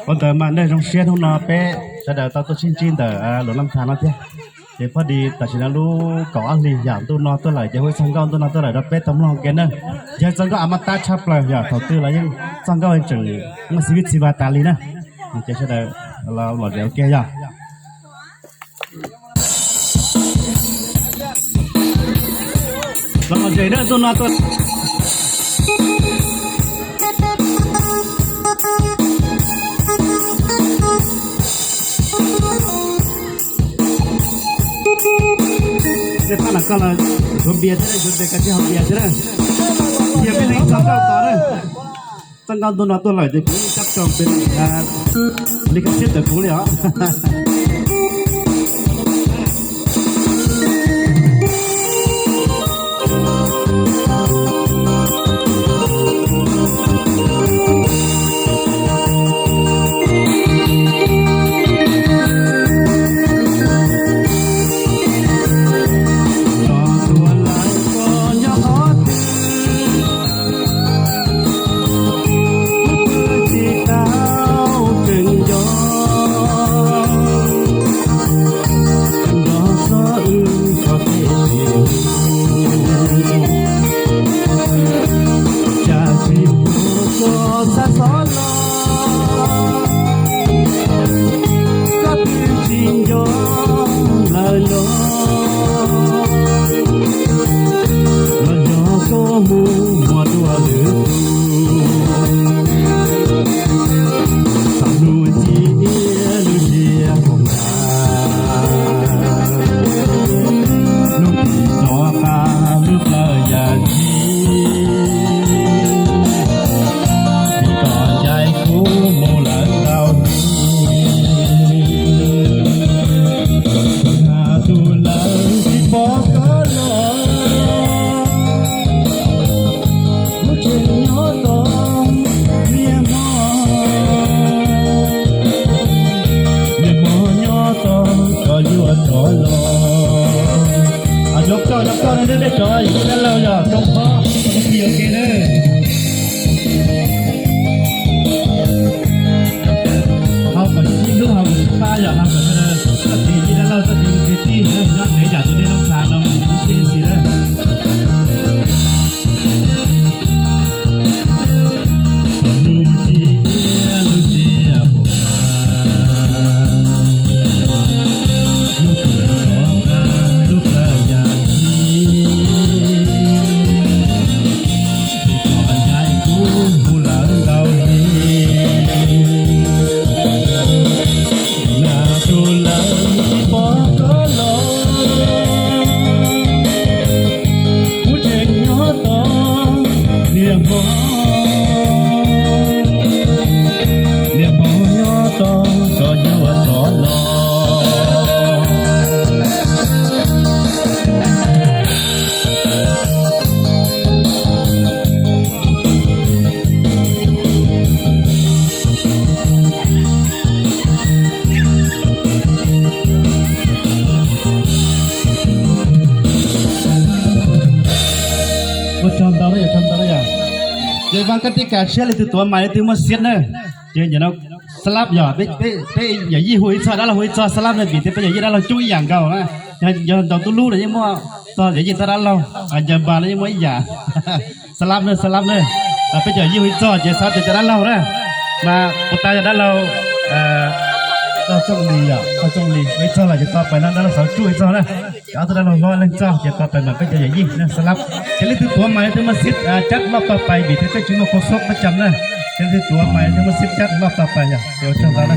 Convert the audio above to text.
Ua ntawd mas nej zoo siab hnub no peb sawv daws tau tuaj sib ntsib ntawm Luam Naj Thav no thiab. Ces phob di tam sim no lub kaum ob hlis yam ntuj no tuaj lawm ces hu txog nkauj ntuj no tuaj lawm rau peb tau mloog ua ke na. Yog txog nkauj a mab tab tshaj plaws yog thaum twg los yeej txog nkauj tseem muaj xib fwb txhiv vas tas li na. Ces sawv daws los zem ua ke yog. Los zem na ntuj no tuaj. Tej pab no koj los yuav npias thiab, yuav npias koj tsis haus npias thiab na. Yog peb neeg txog nkauj tos na. Txog nkauj ntuj no tuaj lawm ces kuv yeej cab tso pem li ka siab tawm kuv li os. Los tuaj lawm koj nyob qhov twg, wb twb tsis tau tseem nco. Nrog txog wb txoj kev sib hlub, cas tsis pom koj xa xov los, koj twb tsis nco lawm los, los yog koj mus muaj dua lwm tus. Txog hnub txiv iab lub ntiaj teb nrag, hnub tim rov qab lub plawv yam ntxwv, vim koj ncaim kuv mus lawm ntau hli. Tus lawv tsis pom koj los, kuv tseem nyob tos niaj hmo, niaj hmo nyob tos koj yuav rov los. Zoo koj, zoo koj, nej cov yawm yij dab laug yog zoo phob ib pliag ua ke na. Hau kom sib hlub, hau kom sib pab, yog hau kom txoj kev yij dab laug, txoj kev kwv tij nyob ntev yam tus dej Naj Thav no mus ib txhis na. Lub ntiaj teb, lub plawv yam ntxwv, koj ncaim kuv mus lawm ntau hli. Tus lawv tsis pom koj los, kuv tseem nyob tos niaj hmo, niaj hmo nyob tos koj yuav rov los. Ua tsaug ntau, ua tsaug ntau yom. Ces vam koj tij kam siab, leej twg tuav mais leej twg muaj xiab na. Ces nim no xa lab yog peb yawm yij hu ib txog, dab laug hu ib txog, xa lab na, vim tias peb yawm yij dab laug coob ib yam nkaus na. Yog ntaus tub lub los yeej muaj txog yawm yij txog dab laug, ncaws npas los yeej muaj ib yam. Xa lab na, xa lab na. Peb cov yawm yij hu ib txog ces xa lab tias cov dab laug na. Mas puas tas yog dab laug Txooj Lis yom, Txooj Lis hu ib txog los ces tos pais no dab laug Xauv Tsuj hu ib txog na. Ces ob tug dab laug hlob leej txog ces tos pais mas peb cov yawm yij na, xa lab. Ces leej twg tuav mais leej twg muaj xiab cab loj tog pais vim tias peb tsis muaj khau xoob pab cam na. Ces leej twg tuav mais leej twg muaj xiab cab loj tog pais yom, ces ua tsaug ntau na.